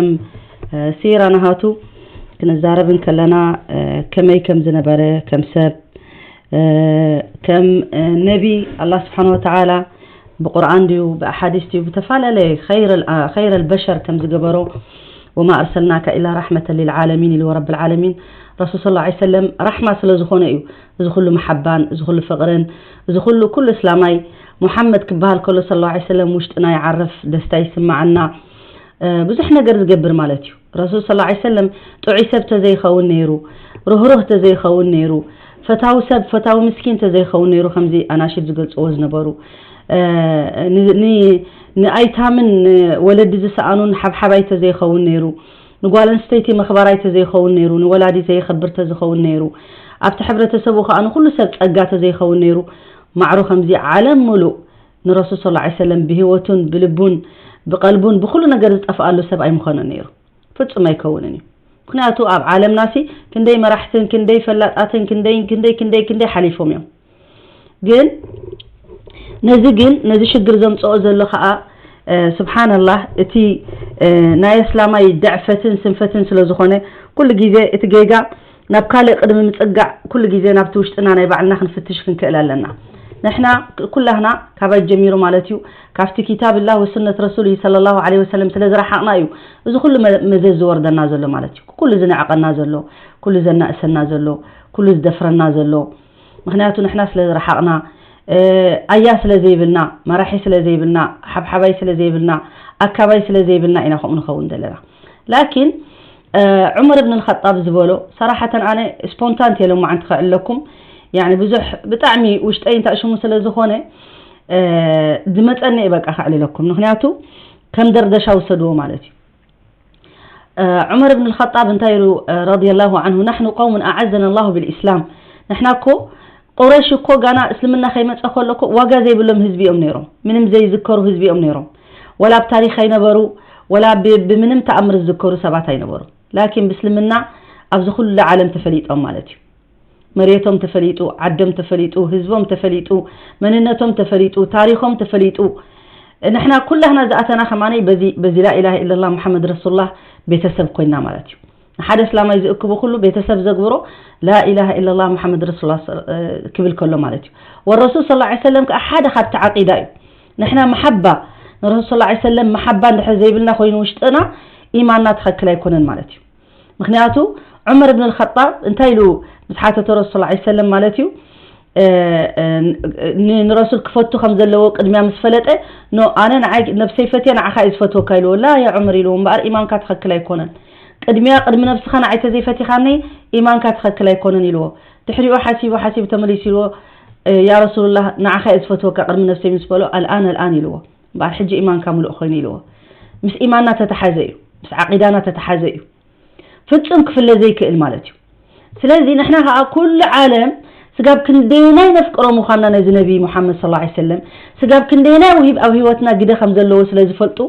ም፣ እ፣ ሲራ ናሃቱ ክንዛረብ እንከለና፣ እ፣ ከመይ ከም ዝነበረ፣ ከም ሰብ፣ እ፣ ከም፣ እ፣ ነቢ ኣላህ ስብሓን ወተዓላ ብቁርኣን ድዩ፣ ብኣሓዲስ ድዩ፣ ብተፈላለየ ኸይረ፣ ኸይረ ልበሸር ከም ዝገበሮ፣ ወማ ኣርሰልናካ ኢላ ራሕመተ ልልዓለሚን ኢሉ ረብ ልዓለሚን። ረሱል ስለ ላ ሰለም ራሕማ ስለ ዝኾነ እዩ። እዚ ኩሉ መሓባን፣ እዚ ኩሉ ፍቕርን፣ እዚ ኩሉ፣ ኩሉ እስላማይ ሙሓመድ ክበሃል ከሎ ስለ ላ ሰለም ውሽጥና ይዓርፍ፣ ደስታ ይስማዓና፣ እ፣ ብዙሕ ነገር ዝገብር ማለት እዩ። ረሱል ስለ ላ ሰለም ጥዑይ ሰብ ተዘይኸውን ነይሩ፣ ርህሩህ ተዘይኸውን ነይሩ፣ ፈታዊ ሰብ፣ ፈታዊ ምስኪን ተዘይኸውን ነይሩ፣ ከምዚ ኣናሽድ ዝገልጽዎ ዝነበሩ፣ እ፣ ን-፣ ን-፣ ንኣይታምን ንወለዲ ዝሰኣኑን ሓብሓባይ ተዘይኸውን ነይሩ፣ ንጓል ኣንስተይቲ መኽባራይ ተዘይኸውን ነይሩ፣ ንወላዲ ዘየኸብር ተዝኸውን ነይሩ፣ ኣብቲ ሕብረተሰቡ ከኣ ንኹሉ ሰብ ጸጋ ተዘይኸውን ነይሩ፣ ማዕሩ ከምዚ ዓለም ምሉእ ንረሱል ስለ ላ ሰለም ብህይወቱን ብልቡን ብቐልቡን ብኹሉ ነገር ዝጠፍኣሉ ሰብ ኣይምኾነን ነይሩ። ፍጹም ኣይከውንን እዩ። ምኽንያቱ ኣብ ዓለምናሲ ክንደይ መራሕትን ክንደይ ፈላጣትን ክንደይ፣ ክንደይ፣ ክንደይ፣ ክንደይ ሓሊፎም እዮም። ግን ነዚ ግን፣ ነዚ ሽግር ዘምጽኦ ዘሎ ኸኣ፣ እ፣ ስብሓንላህ፣ እቲ፣ እ፣ ናይ እስላማይ ድዕፈትን ስንፈትን ስለ ዝኾነ፣ ኩሉ ግዜ እቲ ጌጋ ናብ ካልእ ቅድሚ ምጽጋዕ፣ ኩሉ ግዜ ናብቲ ውሽጥና ናይ ባዕልና ክንፍትሽ ክንክእል ኣለና። ንሕና ክ-፣ ኩላህና ካባይ ጀሚሩ ማለት እዩ፣ ካብቲ ኪታብላህ ወሱነት ረሱል ሰለላሁ ዐለይሂ ወሰለም ስለ ዝረሓቕና እዩ እዚ ኩሉ መ-፣ መዘዝ ዝወርደና ዘሎ ማለት እዩ። ኩሉ ዝንዕቐና ዘሎ፣ ኩሉ ዘናእሰና ዘሎ፣ ኩሉ ዝደፍረና ዘሎ። ምኽንያቱ ንሕና ስለ ዝረሓቕና፣ እ፣ ኣያ ስለ ዘይብልና፣ መራሒ ስለ ዘይብልና፣ ሓብሓባይ ስለ ዘይብልና፣ ኣካባይ ስለ ዘይብልና ኢና ከምኡ ንኸውን ዘለና። ላኪን፣ እ፣ ዑመር እብን ልኸጣብ ዝበሎ፣ ሰራሓተን ኣነ ስፖንታን እየ ሎማዓንቲ ከዕልለኩም። ያኒ ብዙሕ ብጣዕሚ ውሽጠይ እንታይ ሽሙ ስለ ዝኾነ፣ እ፣ ዝመጸኒ እየ በቃ ከዕልለኩም። ምኽንያቱ ከም ደርደሻ ውሰድዎ ማለት እዩ። እ፣ ዑመር እብን ልኸጣብ እንታይ ኢሉ፣ እ፣ ረዲየላሁ ዐንሁ፣ "ናሕኑ ቀውሙን ኣዓዘና ላሁ ብልኢስላም." ንሕና እኮ ቁረሽ እኮ ጋና እስልምና ከይመጸ ከሎ እኮ ዋጋ ዘይብሎም ህዝቢ እዮም ነይሮም። ምንም ዘይዝከሩ ህዝቢ እዮም ነይሮም። ወላ ኣብ ታሪኽ ኣይነበሩ፣ ወላ ብ-፣ ብምንም ተኣምር ዝዝከሩ ሰባት ኣይነበሩ። ላኪን ብእስልምና ኣብዚ ኩሉ ዓለም ተፈሊጦም ማለት እዩ። መሬቶም ተፈሊጡ፣ ዓዶም ተፈሊጡ፣ ህዝቦም ተፈሊጡ፣ መንነቶም ተፈሊጡ፣ ታሪኾም ተፈሊጡ። ንሕና ኩላህና ዝኣተና ከማነይ በዚ፣ በዚ ላኢላሃ ኢለላህ ሙሐመድ ረሱሉላህ ቤተሰብ ኮይና ማለት እዩ። ንሓደ እስላማይ ዝእክቡ ኩሉ ቤተሰብ ዘግብሮ ላኢላሃ ኢለላህ ሙሐመድ ረሱሉላህ ስ-፣ እ፣ ክብል ከሎ ማለት እዩ። ወረሱል ሰለላሁ ዐለይሂ ወሰለም ከኣ ሓደ ካብቲ ዓቂዳ እዩ። ንሕና መሓባ፣ ንረሱል ሰለላሁ ዐለይሂ ወሰለም መሓባ እንድሕር ዘይብልና ኮይኑ ውሽጥና፣ ኢማንና ትኸክል ኣይኮነን ማለት እዩ። ምኽንያቱ ዑመር እብን ልኸጣብ እንታይ ኢሉ ምስ ሓተቶ ረሱል ሰለላሁ ዐለይሂ ወሰለም ማለት እዩ፣ እ፣ እ፣ ን-፣ ንረሱል ክፈቱ ከም ዘለዎ ቅድሚያ ምስ ፈለጠ፣ ኖ፣ ኣነ ንዓይ ነብሰይ ፈትየ ንዓኻ እየ ዝፈትወካ ኢልዎ። ላ ያ ዑመር ኢልዎ፣ እምበኣር ኢማንካ ትኸክል ኣይኮነን። ቅድሚያ፣ ቅድሚ ነብስኻ ንዓይ ተዘይፈቲኻኒ ኢማንካ ትኸክል ኣይኮነን ኢልዎ። ድሕሪኡ ሓሲቡ ሓሲቡ ተመሊሱ ኢልዎ፣ እ፣ ያ ረሱሉላህ ንዓኻ እየ ዝፈትወካ ቅድሚ ነብሰይ ምስ በሎ፣ ኣልኣን ኣልኣን ኢልዎ። እምበኣር ሕጂ ኢማንካ ምሉእ ኮይኑ ኢልዎ። ምስ ኢማንና ተተሓዘ እዩ፣ ምስ ዓቂዳና ተተሓዘ እዩ። ፍጹም ክፍለ ዘይክእል ማለት እዩ። ስለዚ ንሕና ከኣ ኩሉ ዓለም ስጋብ ክንደየናይ ነፍቅሮ ምዃንና ነዚ ነቢ ሙሓመድ ሰለላሁ ዐለይሂ ወሰለም፣ ስጋብ ክንደየናይ ውሂብ ኣብ ህይወትና ግደ ከም ዘለዎ ስለ ዝፈልጡ፣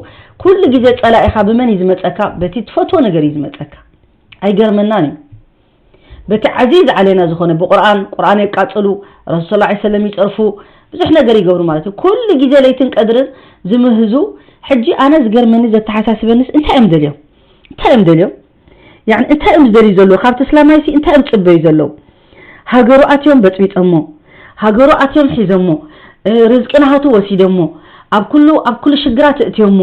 ኩሉ ግዜ ጸላኢኻ ብመን እዩ ዝመጸካ? በቲ ትፈትዎ ነገር እዩ ዝመጸካ። ኣይገርመናን እዩ። በቲ ዓዚዝ ዓለይና ዝኾነ ብቁርኣን፣ ቁርኣን የቃጽሉ፣ ረሱል ሰለላሁ ዐለይሂ ወሰለም ይጸርፉ፣ ብዙሕ ነገር ይገብሩ ማለት እዩ። ኩሉ ግዜ ለይትን ቀድርን ዝምህዙ፣ ሕጂ ኣነ ዝገርመኒ ዘተሓሳስበኒስ እንታይ እዮም ደልዮም? እንታይ እዮም ደልዮም? ያኒ እንታይ እዮም ዝደልዩ ዘለዉ? ካብቲ እስላማይሲ እንታይ እዮም ዝጽበዩ ዘለዉ? ሃገሩ ኣትዮም በጽቢጾሞ፣ ሃገሩ ኣትዮም ሒዞሞ፣ እ፣ ርዝቂ ናሃቱ ወሲዶሞ፣ ኣብ ኩሉ፣ ኣብ ኩሉ ሽግራት እእትዮሞ፣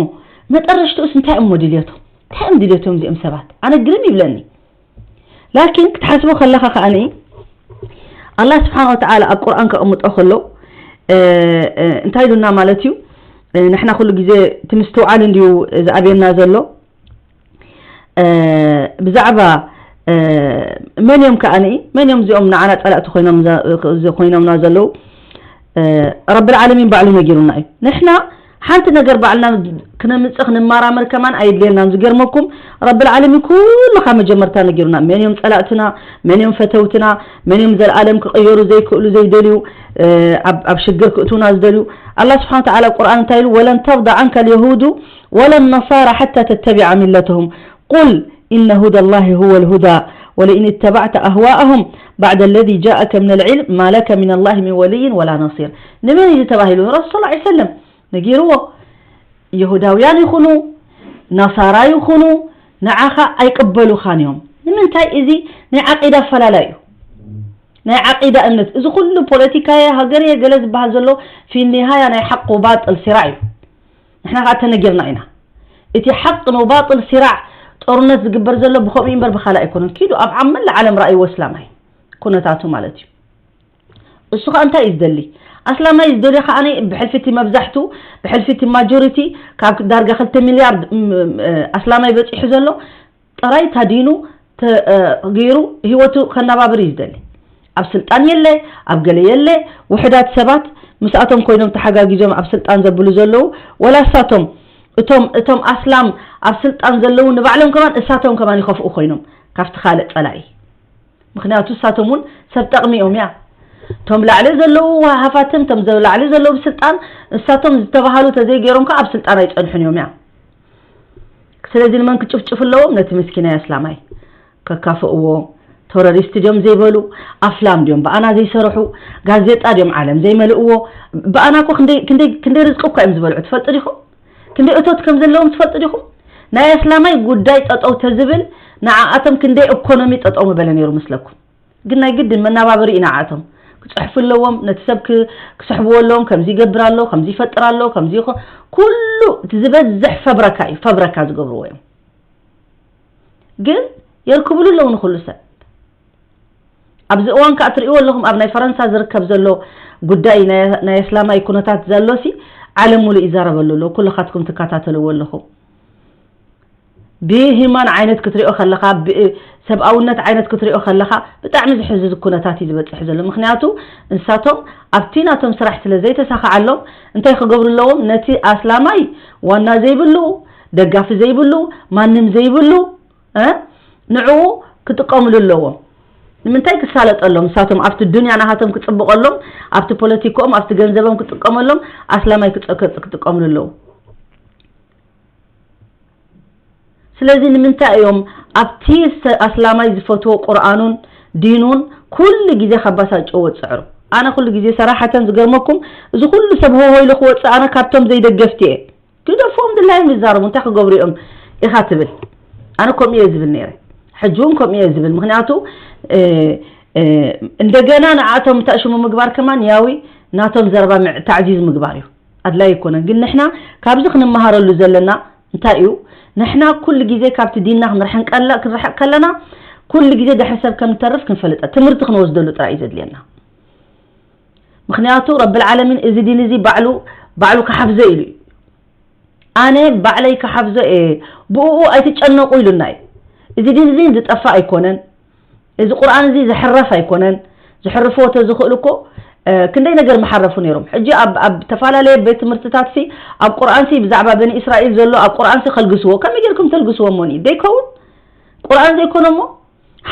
መጠረሽትኡስ እንታይ እሞ ድልየቶም? እንታይ እዮም ድልየቶም እዚኦም ሰባት? ኣነ ግርም ይብለኒ። ላኪን ክትሓስቦ ከለኻ ከኣኒ ኣላህ ስብሓን ወተዓላ ኣብ ቁርኣን ከቕምጦ ከሎ፣ እ፣ እ፣ እንታይ ኢሉና ማለት እዩ? እ፣ ንሕና ኩሉ ግዜ እቲ ምስትውዓል እንድዩ ዝኣብየና ዘሎ። እ፣ ብዛዕባ፣ እ፣ መን እዮም ከኣኒ፣ መን እዮም እዚኦም ንዓና ጸላእቲ ኮይኖም ዘ-፣ ኮይኖምና ዘለዉ? እ፣ ረብል ዓለሚን ባዕሉ ነጊሩና እዩ። ንሕና ሓንቲ ነገር ባዕልና ክነምጽእ ክንመራመር ከማን ኣየድልየናን። ዝገርመኩም፣ ረብል ዓለሚን ኩሉ ካብ መጀመርታ ነጊሩና። መን እዮም ጸላእትና፣ መን እዮም ፈተውትና፣ መን እዮም ዘለኣለም ክቕየሩ ዘይክእሉ፣ ዘይደልዩ፣ እ፣ ኣብ፣ ኣብ ሽግር ክእትውና ዝደልዩ። ኣላህ ስብሓን ወተዓላ ኣብ ቁርኣን እንታይ ኢሉ? "ወለን ተርዳ ዓንከ ልየሁዱ ወለን ነሳራ ሓታ ተተቢዐ ሚለተሁም። ቁል ኢነ ሁዳ ላሂ ሁወ ልሁዳ ወለኢን እተባዕተ ኣህዋአሁም ባዕደ ለዚ ጃእከ ሚነል ዒልም ማ ለከ ሚነላሂ ሚን ወልይን ወላ ነሲር።" ንመን እዩ ተባሂሉ? ረሱል ሰለላሁ ዐለይሂ ወሰለም ነጊርዎ። የሁዳውያን ይኹኑ፣ ናሳራ ይኹኑ፣ ንዓኻ ኣይቅበሉኻን እዮም። ንምንታይ? እዚ ናይ ዓቂዳ ኣፈላላይ እዩ። ናይ ዓቂዳ እምነት። እዚ ኩሉ ፖለቲካየ ሃገርየ ገለ ዝበሃል ዘሎ ፊኒሃያ ናይ ሓቁ ባጥል ሲራዕ እዩ። ንሕና ከዓ ተነጊርና ኢና። እቲ ሓቂ ነው ባጥል ሲራዕ ጦርነት ዝግበር ዘሎ ብኸምኡ እምበር ብኻልእ ኣይኮነን። ኪዱ ኣብ ዓመላ ዓለም ረኣይዎ እስላማይ ኩነታቱ ማለት እዩ። እሱ ከዓ እንታይ እዩ ዝደሊ? ኣስላማይ ዝደልዮ ከዓ ብሕልፊ እቲ መብዛሕቱ፣ ብሕልፊ እቲ ማጆሪቲ፣ ካብ ዳርጋ ክልተ ሚልያርድ ም- ም- ኣስላማይ በፂሑ ዘሎ ጥራይ ታዲኑ ተ- እ፣ ገይሩ ህይወቱ ከናባብር እዩ ዝደሊ። ኣብ ስልጣን የለ፣ ኣብ ገለ የለ፣ ውሕዳት ሰባት ምስኣቶም ኮይኖም ተሓጋጊዞም ኣብ ስልጣን ዘብሉ ዘለዉ፣ ወላ እሳቶም እቶም እቶም ኣስላም ኣብ ስልጣን ዘለዉ ንባዕሎም ከማን እሳቶም ከማን ይኸፍኡ ኮይኖም ካብቲ ካልእ ፀላኢ። ምክንያቱ እሳቶም እውን ሰብ ጠቕሚ እዮም እያ። እቶም ላዕሊ ዘለዉ ሃፋትም፣ እቶም ዘ- ላዕሊ ዘለዉ ብስልጣን እሳቶም ዝተባሃሉ ተዘይገይሮም ከዓ ኣብ ስልጣን ኣይፀንሑን እዮም እያ። ስለዚ ንመን ክጭፍጭፍ ኣለዎም? ነቲ ምስኪናይ ኣስላማይ ከካፍእዎ። ቴሮሪስት ድዮም ዘይበሉ፣ ኣፍላም ድዮም ብኣና ዘይሰርሑ፣ ጋዜጣ ድዮም ዓለም ዘይመልእዎ። ብኣና እኮ ክንደይ ክንደይ ክንደይ ርዝቂ እኳ እዮም ዝበልዑ ትፈልጡ ዲኹም? ክንደይ እቶት ከም ዘለዎም ትፈልጡ ዲኹም? ናይ ኣስላማይ ጉዳይ ጠጠው ተዝብል ንዓኣቶም ክንደይ ኢኮኖሚ ጠጠው ምበለ ነይሩ ምስለኩም። ግን ናይ ግድን መናባብሪ እዩ ንዓኣቶም። ክፅሕፉ ኣለዎም፣ ነቲ ሰብ ክ- ክስሕብዎ ኣለዎም፣ ከምዚ ይገብር ኣሎ፣ ከምዚ ይፈጥር ኣሎ፣ ከምዚ ይኾ- ኩሉ እቲ ዝበዝሕ ፈብረካ እዩ፣ ፈብረካ ዝገብርዎ እዮም። ግን የርክብሉ ኣለዉ ንኹሉ ሰብ። ኣብዚ እዋን ከዓ ትርእይዎ ኣለኹም ኣብ ናይ ፈረንሳ ዝርከብ ዘሎ ጉዳይ ናይ- ናይ እስላማይ ኩነታት ዘሎሲ ዓለም ሙሉእ ይዛረበሉ ኣለዉ። ኩልኻትኩም ትከታተልዎ ኣለኹም። ብሂማን ዓይነት ክትሪኦ ከለኻ፣ ብሰብኣውነት ዓይነት ክትሪኦ ከለኻ ብጣዕሚ ዝሕዝዝ ኩነታት እዩ ዝበፅሕ ዘሎ። ምክንያቱ ንሳቶም ኣብቲ ናቶም ስራሕ ስለ ዘይተሳኽዓሎም እንታይ ክገብሩ ኣለዎም? ነቲ ኣስላማይ ዋና ዘይብሉ፣ ደጋፊ ዘይብሉ፣ ማንም ዘይብሉ እ ንዕኡ ክጥቀምሉ ኣለዎም። ንምንታይ ክሳለጠሎም? ንሳቶም ኣብቲ ዱንያ ናሃቶም ክፅብቐሎም፣ ኣብቲ ፖለቲክኦም፣ ኣብቲ ገንዘቦም ክጥቀመሎም፣ ኣስላማይ ክፀ- ክጥቀምሉ ኣለዎም። ስለዚ ንምንታይ እዮም ኣብቲ ሰ- ኣስላማይ ዝፈትዎ ቁርኣኑን ዲኑን ኩሉ ግዜ ከባሳጭዎ ዝፅዕሩ? ኣነ ኩሉ ግዜ ሰራሓተን ዝገርመኩም እዚ ኩሉ ሰብ ሆሆ ኢሉ ክወፅእ ኣነ ካብቶም ዘይደገፍቲ እየ። ግደፎም ድላዮም ይዛረቡ እንታይ ክገብሩ እዮም ኢኻ ትብል። ኣነ ከምኡ እየ ዝብል ነይረ። ሕጂ እውን ከምኡ እየ ዝብል ምክንያቱ እ- እ- እንደገና ንኣቶም ተእሽሙ ምግባር ከማን ያዊ ናቶም ዘረባ ምዕ- ታዕዚዝ ምግባር እዩ። ኣድላይ ኣይኮነን ግን ንሕና ካብዚ ክንመሃረሉ ዘለና እንታይ እዩ? ንሕና ኩሉ ግዜ ካብቲ ዲንና ክንርሕን ከለ- ክንርሕቅ ከለና ኩሉ ግዜ ድሕሪ ሰብ ከም ንተርፍ ክንፈልጠ ትምህርቲ ክንወስደሉ ጥራይ እዩ ዘድልየና። ምክንያቱ ረብል ዓለሚን እዚ ዲን እዚ ባዕሉ ባዕሉ ክሓፍዞ ኢሉ እዩ። ኣነ ባዕለይ ክሓፍዞ እየ ብኡ ኣይትጨነቁ ኢሉና እዩ። እዚ ዲን እዚ ዝጠፋ ኣይኮነን። እዚ ቁርኣን እዚ ዝሕረፍ ኣይኮነን። ዝሕርፍዎ ተዝኽእሉ እኮ ክንደይ ነገር ምሓረፉ ነይሮም። ሕጂ ኣብ ኣብ ተፈላለየ ቤት ትምህርትታት ሲ ኣብ ቁርኣን ሲ ብዛዕባ በኒ እስራኤል ዘሎ ኣብ ቁርኣን ሲ ከልግስዎ ከመይ ጌርኩም ተልግስዎ እሞኒ ደይከውን ቁርኣን ዘይኮነ እሞ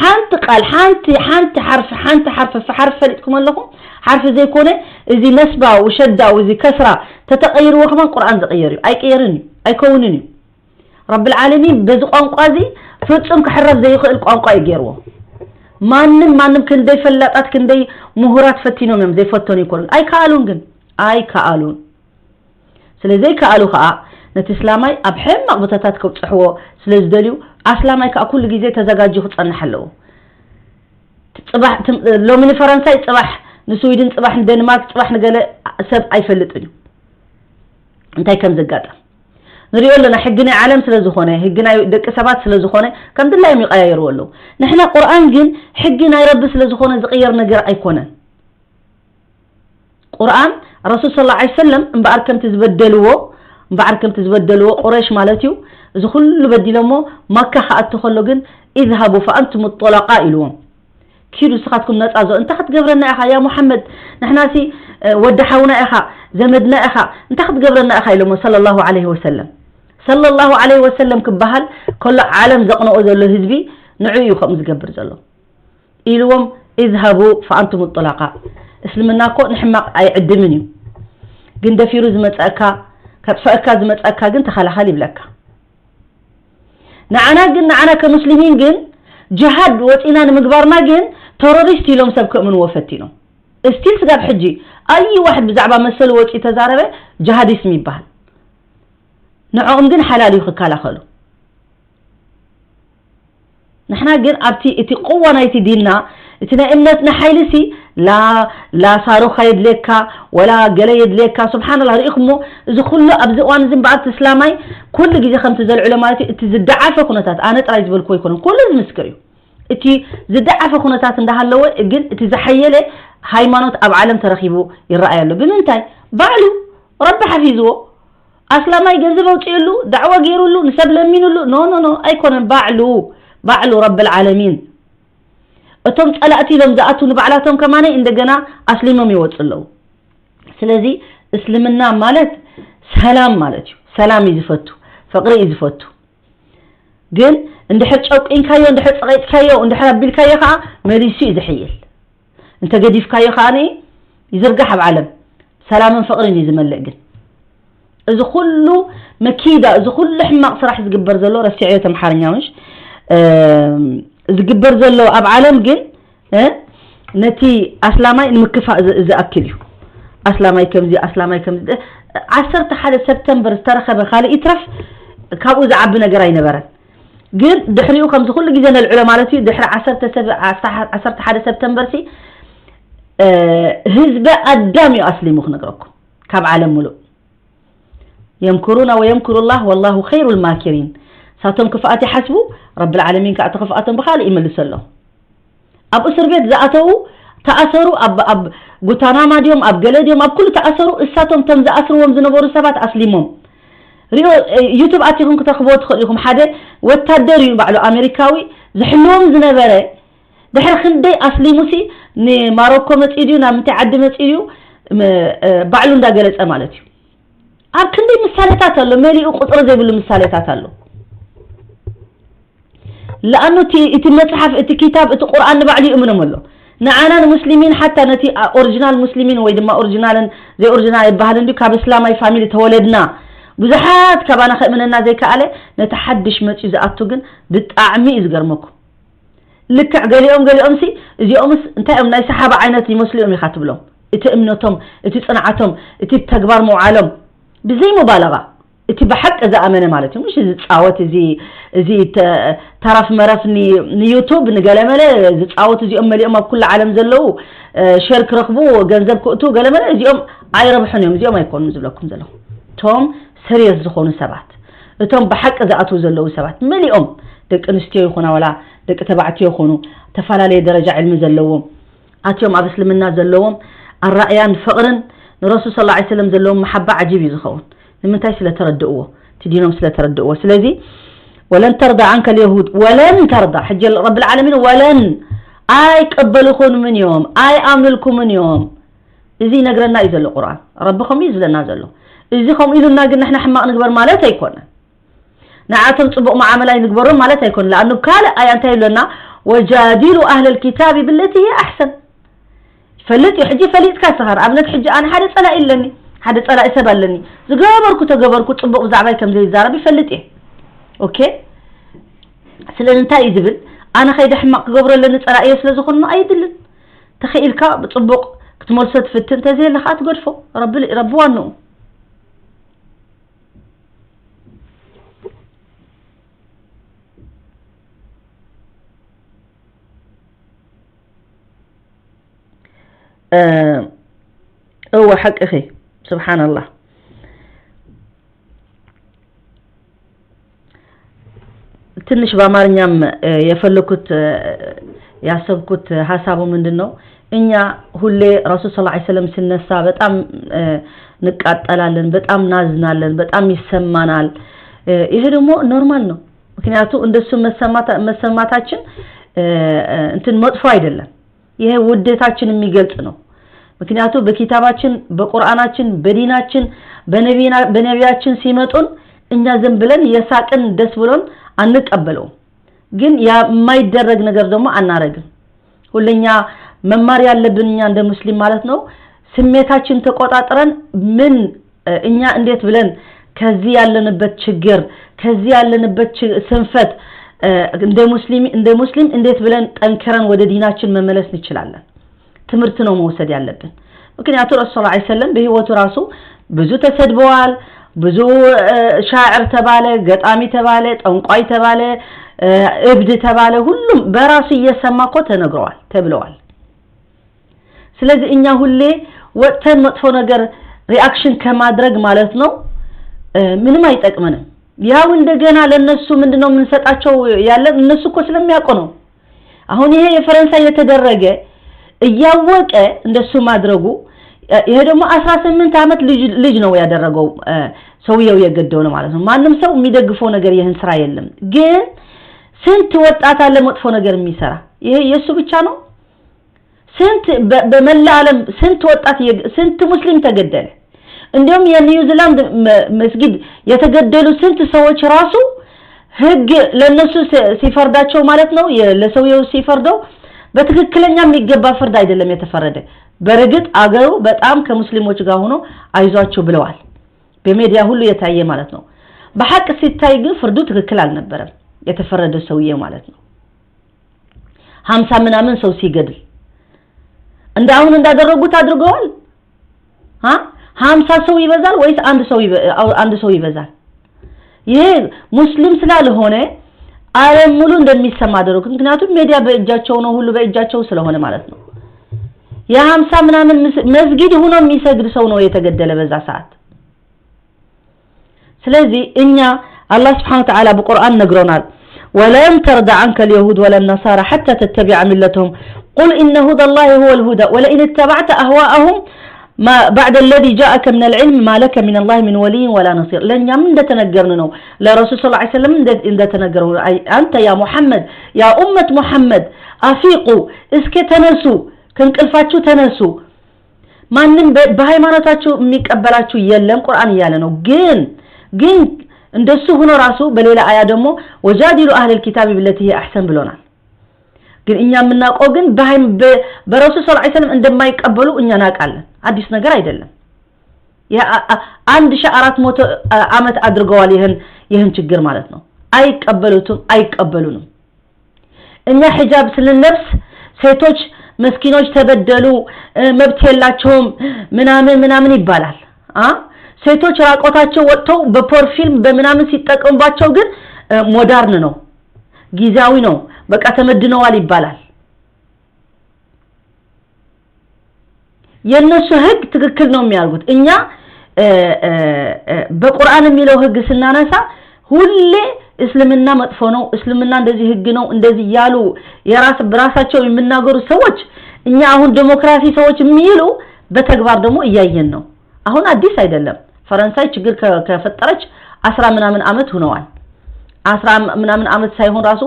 ሓንቲ ቃል ሓንቲ ሓንቲ ሓርፊ ሓንቲ ሓርፊ ሓርፊ ፈሊጥኩም ኣለኹም ሓርፊ ዘይኮነ እዚ ነስባ ውሸዳው እዚ ከስራ ተተቀይርዎ ከማን ቁርኣን ዝቀየር እዩ ኣይቀየርን እዩ ኣይከውንን እዩ ረብል ዓለሚን በዚ ቋንቋ እዚ ፍጹም ክሕረፍ ዘይኽእል ቋንቋ እዩ ገይርዎ። ማንም ማንም ክንደይ ፈላጣት ክንደይ ምሁራት ፈቲኖም እዮም ዘይፈተኑ ይኮኑን ኣይከኣሉን ግን ኣይከኣሉን። ስለ ዘይከኣሉ ከኣ ነቲ እስላማይ ኣብ ሕማቕ ቦታታት ከብጽሕዎ ስለ ዝደልዩ ኣስላማይ ከኣ ኩሉ ግዜ ተዘጋጅዩ ክጸንሕ ኣለዎ። ጽባሕ ትም- ሎሚ ንፈረንሳይ ጽባሕ ንስዊድን ጽባሕ ንደንማርክ ጽባሕ ንገለ ሰብ ኣይፈልጥን እዩ እንታይ ከም ዘጋጠም ንሪኦ ኣለና ሕጊ ናይ ዓለም ስለ ዝኾነ ህጊ ናይ ደቂ ሰባት ስለ ዝኾነ ከም ድላዮም ይቀያየርዎ ኣለዉ ንሕና ቁርኣን ግን ሕጊ ናይ ረቢ ስለ ዝኾነ ዝቅየር ነገር ኣይኮነን ቁርኣን ረሱል ስለ ላ ሰለም እምበኣር ከምቲ ዝበደልዎ እምበኣር ከምቲ ዝበደልዎ ቁረሽ ማለት እዩ እዚ ኩሉ በዲሎሞ መካ ክኣቱ ከሎ ግን ኢዝሃቡ ፈኣንቱም ጦላቃ ኢልዎም ኪዱ ንስኻትኩም ነፃ ዞ እንታይ ክትገብረና ኢኻ ያ ሙሓመድ ንሕናሲ ወዲ ሓውና ኢኻ ዘመድና ኢኻ እንታይ ክትገብረና ኢኻ ኢሎሞ ሰለላሁ ዓለይሂ ወሰለም ሰለላሁ ዓለይሂ ወሰለም ክበሃል ከሎ ዓለም ዘቕንኦ ዘሎ ህዝቢ ንዑ እዩ ከምኡ ዝገብር ዘሎ ኢልዎም ኢዝሃቡ ፈኣንቱም ጦላቃ እስልምና እኮ ንሕማቕ ኣይዕድምን እዩ ግን ደፊሩ ዝመፀእካ ከጥፈእካ ዝመፀእካ ግን ተኸላኸል ይብለካ ንዓና ግን ንዓና ከሙስሊሚን ግን ጅሃድ ወፂና ንምግባርና ግን ተሮሪስት ኢሎም ሰብ ክእምንዎ ፈቲኖም እስቲል ስጋብ ሕጂ ኣይ ዋሕድ ብዛዕባ መሰሉ ወፂ ተዛረበ ጅሃዲስም ይበሃል ንዕኦም ግን ሓላል እዩ ክከላኸሉ ንሕና ግን ኣብቲ እቲ ቅዋ ናይቲ ዲንና፣ እቲ ናይ እምነትና ሓይሊ ሲ ላ ላ ሳሩኻ የድልየካ፣ ወላ ገለ የድልየካ። ስብሓንላ፣ ርኢኹሞ? እዚ ኩሉ ኣብዚ እዋን እዚ እምበኣር እቲ እስላማይ ኩሉ ግዜ ከምቲ ዘልዕሎ ማለት እዩ። እቲ ዝደዓፈ ኩነታት ኣነ ጥራይ ዝበልኩ ኣይኮነን፣ ኩሉ ዝምስክር እዩ። እቲ ዝደዓፈ ኩነታት እንዳሃለወ ግን እቲ ዝሓየለ ሃይማኖት ኣብ ዓለም ተረኺቡ ይረኣይ ኣሎ። ብምንታይ? ባዕሉ ረቢ ሓፊዝዎ። ኣስላማይ ገንዘብ ኣውፅእሉ፣ ዳዕዋ ገይሩሉ፣ ንሰብ ለሚኑሉ። ኖ ኖ ኖ፣ ኣይኮነን። ባዕሉ ባዕሉ ረብል ዓለሚን። እቶም ፀላእቲ ኢሎም ዝኣትዉ ንባዕላቶም ከማነይ እንደገና ኣስሊሞም ይወፁ ኣለዉ። ስለዚ እስልምና ማለት ሰላም ማለት እዩ። ሰላም እዩ ዝፈቱ፣ ፍቕሪ እዩ ዝፈቱ። ግን እንድሕር ጨቂንካዮ፣ እንድሕር ፀቒጥካዮ፣ እንድሕር ኣቢልካዮ ከዓ መሊሱ እዩ ዝሕይል። እንተ ገዲፍካዮ ከዓ ይዝርጋሕ ኣብ ዓለም። ሰላምን ፍቕርን እዩ ዝመልእ። ግን እዚ ኩሉ መኪዳ፣ እዚ ኩሉ ሕማቕ ስራሕ ዝግበር ዘሎ፣ ረሲዐዮ እቲ ኣምሓርኛ ምሽ፣ እም፣ ዝግበር ዘሎ ኣብ ዓለም ግን፣ እ፣ ነቲ ኣስላማይ ንምክፋእ ዝ-፣ ዝኣክል እዩ። ኣስላማይ ከምዚ፣ ኣስላማይ ከምዚ። ዓሰርተ ሓደ ሰፕተምበር ዝተረኸበ ካልእ ይትረፍ፣ ካብኡ ዝዓቢ ነገር ኣይነበረን። ግን ድሕሪኡ ከምዚ ኩሉ ግዜ ነልዕሎ ማለት እዩ፣ ድሕሪ ዓሰርተ ሰብ-፣ ዓሰርተ ሓደ ሰፕተምበር ሲ፣ እ፣ ህዝበ ኣዳም እዩ ኣስሊሙ ክነግረኩም፣ ካብ ዓለም ሙሉእ። የምኩሩና ወየምኩሩ ላህ ወላሁ ኸይሩል ማኪሪን። ሳቶም ክፍኣት ይሓስቡ፣ ረብል ዓለሚን ከዓ እቲ ክፍኣቶም ብኻልእ ይመልሰሎም። ኣብ እስር ቤት ዝኣተዉ ተኣሰሩ፣ ኣብ፣ ኣብ ጉታናማ ድዮም፣ ኣብ ገለ ድዮም፣ ኣብ ኩሉ ተኣሰሩ። እሳቶም እቶም ዝኣስርዎም ዝነበሩ ሰባት ኣስሊሞም። ሪኦ፣ እ፣ ዩቱብ ኣቲኹም ክተኽብዎ ትኽእሉ ኢኹም። ሓደ ወታደር እዩ ባዕሉ ኣሜሪካዊ ዝሕልዎም ዝነበረ። ድሕሪ ክንደይ ኣስሊሙሲ ንማሮኮ መፂኡ ድዩ፣ ናብ ምንታይ ዓዲ መፂኡ ድዩ፣ ም-፣ እ፣ ባዕሉ እንዳገለፀ ማለት እዩ። ኣብ ክንደይ ምሳሌታት ኣሎ፣ መሊኡ ቁፅሪ ዘይብሉ ምሳሌታት ኣሎ። ለኣኑ እቲ፣ እቲ መፅሓፍ፣ እቲ ኪታብ፣ እቲ ቁርኣን ንባዕሉ ይእምኖም ኣሎ። ንዓና ንሙስሊሚን ሓታ ነቲ ኦሪጂናል ሙስሊሚን ወይ ድማ ኦሪጂናልን ዘይኦሪጂናል ይበሃል እንዲ ካብ እስላማይ ፋሚሊ ተወለድና ብዙሓት ካባና ከእምነና ዘይከኣለ ነቲ ሓድሽ መፅዩ ዝኣቱ ግን ብጣዕሚ እዩ ዝገርመኩም። ልክዕ ገሊኦም ገሊኦም ሲ እዚኦምስ እንታይ እዮም ናይ ሰሓባ ዓይነት ይመስሉ እዮም ኢኻ ትብሎም። እቲ እምነቶም፣ እቲ ፅንዓቶም፣ እቲ ተግባር ምውዓሎም ብዘይ ሙባለጋ እቲ ብሓቂ ዝኣመነ ማለት እዩ። ምሽ ዝፃወት እዚ፣ እዚ ተ-፣ ተረፍ መረፍ ኒ-፣ ንዩቱብ ንገለመለ ዝፃወት እዚኦም መሊኦም ኣብ ኩሉ ዓለም ዘለዉ፣ እ፣ ሼር ክረኽቡ ገንዘብ ክእቱ ገለመለ እዚኦም ኣይረብሑን እዮም። እዚኦም ኣይኮኑን ዝብለኩም ዘለኹ። እቶም ሰሪየስ ዝኾኑ ሰባት፣ እቶም ብሓቂ ዝኣትዉ ዘለዉ ሰባት መሊኦም ደቂ ኣንስትዮ ይኹና ዋላ ደቂ ተባዕትዮ ይኹኑ ተፈላለየ ደረጃ ዕልሚ ዘለዎም ኣትዮም ኣብ እስልምና ዘለዎም ኣራእያን ፍቕርን ንረሱል ሰለላሁ ዐለይሂ ወሰለም ዘለዎም መሓባ ዓጂብ እዩ ዝኸውን። ንምንታይ? ስለ ተረድእዎ፣ እቲ ዲኖም ስለ ተረድእዎ። ስለዚ ወለን ተርዳ ዓንከ ልየሁድ ወለን ተርዳ፣ ሕጂ ረብል ዓለሚን ወለን ኣይቀበልኹምን እዮም፣ ኣይኣምንልኩምን እዮም። እዚ ይነግረና እዩ ዘሎ ቁርኣን። ረቢ ከምኡ እዩ ዝብለና ዘሎ። እዚ ከምኡ ኢሉና ግን ንሕና ሕማቕ ንግበር ማለት ኣይኮነን። ንዓቶም ጽቡቕ መዓመላ ይንግበሮም ማለት ኣይኮነን። ለኣኑ ካልእ ኣያ እንታይ ይብለና? ወጃዲሉ ኣህለል ኪታቢ ብለቲ ሂየ ኣሕሰን። ይፈልጥ እዩ። ሕጂ ፈሊጥካ ስኻ ንኣብነት ሕጂ ኣነ ሓደ ጸላኢ ኣለኒ፣ ሓደ ጸላኢ ሰብ ኣለኒ። ዝገበርኩ ተገበርኩ ጽቡቕ ብዛዕባይ ከም ዘይዛረብ ይፈልጥ እየ። ኦኬ? ስለዚ እንታይ እዩ ዝብል? ኣነ ከይደ ሕማቕ ክገብሮ ኣለኒ ጸላኢዮ ስለ ዝኾንኖ ኣይድልን። ተኸኢልካ ብጽቡቕ ክትመልሶ ትፍትን፣ እንተዘየለ ኸኣ ትገድፎ። ረቢ፣ ረቢ ዋንኡ። እ፣ እወ ሓቅኺ። ስብሓንላህ። ትንሽ በአማርኛም፣ እ፣ የፈለኩት፣ እ፣ ያሰብኩት ሀሳቡ ምንድን ነው? እኛ ሁሌ ረሱል ሰለላሁ ዐለይሂ ወሰለም ሲነሳ በጣም፣ እ፣ እንቃጠላለን፣ በጣም እናዝናለን፣ በጣም ይሰማናል። እ፣ ይሄ ደግሞ ኖርማል ነው። ምክንያቱ እንደሱ መሰማታ-፣ መሰማታችን፣ እ፣ እ፣ እንትን መጥፎ አይደለም። ይሄ ውዴታችን የሚገልጽ ነው። ምክንያቱ በኪታባችን፣ በቁርአናችን፣ በዲናችን፣ በነቢና-፣ በነቢያችን ሲመጡን እኛ ዝም ብለን የሳቅን ደስ ብሎን አንቀበለውም። ግን ያ የማይደረግ ነገር ደግሞ አናረግም። ሁለኛ መማር ያለብን እኛ እንደ ሙስሊም ማለት ነው፣ ስሜታችን ተቆጣጥረን ምን፣ እ፣ እኛ እንዴት ብለን ከዚህ ያለንበት ችግር፣ ከዚህ ያለንበት ች-፣ ስንፈት፣ እ፣ እንደ ሙስሊም፣ እንደ ሙስሊም እንዴት ብለን ጠንክረን ወደ ዲናችን መመለስ እንችላለን? ትምህርት ነው መውሰድ ያለብን። ምክንያቱ ረሱል ሰለላሁ ዐለይሂ ወሰለም በህይወቱ ራሱ ብዙ ተሰድበዋል፣ ብዙ፣ እ፣ ሻዕር ተባለ፣ ገጣሚ ተባለ፣ ጠንቋይ ተባለ፣ እብድ ተባለ፣ ሁሉም በራሱ እየሰማ እኮ ተነግረዋል፣ ተብለዋል። ስለዚህ እኛ ሁሌ ወጥተን መጥፎ ነገር ሪኣክሽን ከማድረግ ማለት ነው ምንም አይጠቅመንም። ያው እንደገና ለነሱ ምንድነው የምንሰጣቸው ያለን? እነሱ እኮ ስለሚያውቁ ነው። አሁን ይሄ የፈረንሳይ የተደረገ እያወቀ እንደሱ ማድረጉ፣ ይሄ ደግሞ አስራ ስምንት ዓመት ልጅ ልጅ ነው ያደረገው። ሰውየው የገደው ነው ማለት ነው። ማንም ሰው የሚደግፈው ነገር ይህን ስራ የለም። ግን ስንት ወጣት አለ መጥፎ ነገር የሚሰራ? ይሄ የሱ ብቻ ነው? ስንት በመላ ዓለም ስንት ወጣት ስንት ሙስሊም ተገደለ? እንዲሁም የኒውዚላንድ መስጊድ የተገደሉ ስንት ሰዎች ራሱ ህግ ለነሱ ሲፈርዳቸው ማለት ነው፣ ለሰውየው ሲፈርደው በትክክለኛ የሚገባ ፍርድ አይደለም የተፈረደ። በእርግጥ አገሩ በጣም ከሙስሊሞች ጋር ሆኖ አይዟቸው ብለዋል፣ በሜዲያ ሁሉ የታየ ማለት ነው። በሐቅ ሲታይ ግን ፍርዱ ትክክል አልነበረም የተፈረደ ሰውዬ ማለት ነው። ሀምሳ ምናምን ሰው ሲገድል እንደ አሁን እንዳደረጉት አድርገዋል። ሀምሳ ሰው ይበዛል ወይስ አንድ ሰው አንድ ሰው ይበዛል? ይሄ ሙስሊም ስላልሆነ ዓለም ሙሉ እንደሚሰማ አደረጉት። ምክንያቱም ሜዲያ በእጃቸው ነው፣ ሁሉ በእጃቸው ስለሆነ ማለት ነው። የሀምሳ ምናምን መስጊድ ሆኖ የሚሰግድ ሰው ነው የተገደለ በዛ ሰዓት። ስለዚህ እኛ አላህ ስብሓን ወተዓላ በቁርአን ነግሮናል። ولن ترضى عنك اليهود ولا النصارى حتى تتبع ملتهم قل إن هدى الله هو الهدى ولئن اتبعت أهواءهم بعد الذي جاءك من العلم ما لك من الله من ولي ولا نصير። ለእኛም እንደተነገርን ነው፣ ለረሱል ሰለላሁ ዐለይሂ ወሰለም እንደተነገረው። አንተ ያ ሙሐመድ፣ ያ ኡመት ሙሐመድ፣ አፊቁ፣ እስከ ተነሱ፣ ከእንቅልፋችሁ ተነሱ። ማንም በሃይማኖታችሁ የሚቀበላችሁ የለም ቁርአን እያለ ነው። ግን ግን እንደሱ ሆኖ ራሱ በሌላ አያ ደግሞ ወጃዲሉ አህለል ኪታቢ ብለቲ ሂየ አሕሰን ብሎናል። ግን እኛ የምናውቀው ግን በረሱል ሰለላሁ ዐለይሂ ወሰለም እንደማይቀበሉ እኛ እናውቃለን። አዲስ ነገር አይደለም። አንድ ሺህ አራት መቶ ዓመት አድርገዋል ይህን ይህን ችግር ማለት ነው። አይቀበሉትም፣ አይቀበሉንም። እኛ ሒጃብ ስንለብስ ሴቶች መስኪኖች ተበደሉ፣ መብት የላቸውም ምናምን ምናምን ይባላል። አ ሴቶች ራቆታቸው ወጥተው በፖርፊልም በምናምን ሲጠቀሙባቸው ግን ሞዳርን ነው፣ ጊዜያዊ ነው፣ በቃ ተመድነዋል ይባላል። የነሱ ህግ ትክክል ነው የሚያደርጉት። እኛ በቁርአን የሚለው ህግ ስናነሳ ሁሌ እስልምና መጥፎ ነው፣ እስልምና እንደዚህ ህግ ነው እንደዚህ እያሉ የራስ በራሳቸው የሚናገሩ ሰዎች፣ እኛ አሁን ዲሞክራሲ ሰዎች የሚሉ በተግባር ደግሞ እያየን ነው። አሁን አዲስ አይደለም። ፈረንሳይ ችግር ከፈጠረች አስራ ምናምን አመት ሆነዋል። አስራ ምናምን አመት ሳይሆን ራሱ